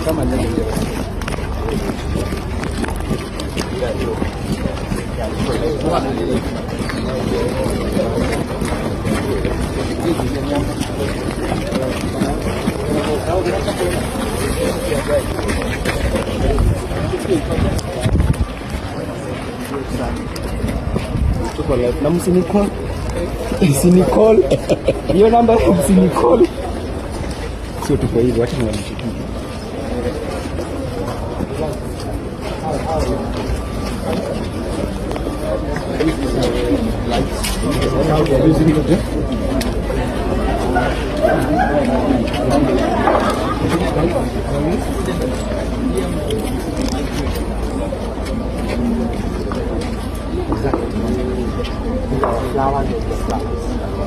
Kama nini. Tuko live na msinicall. Msinicall. Hiyo namba msinicall. Sio tuko hivyo, acha niwaonyeshe kitu. Flowers and the flowers.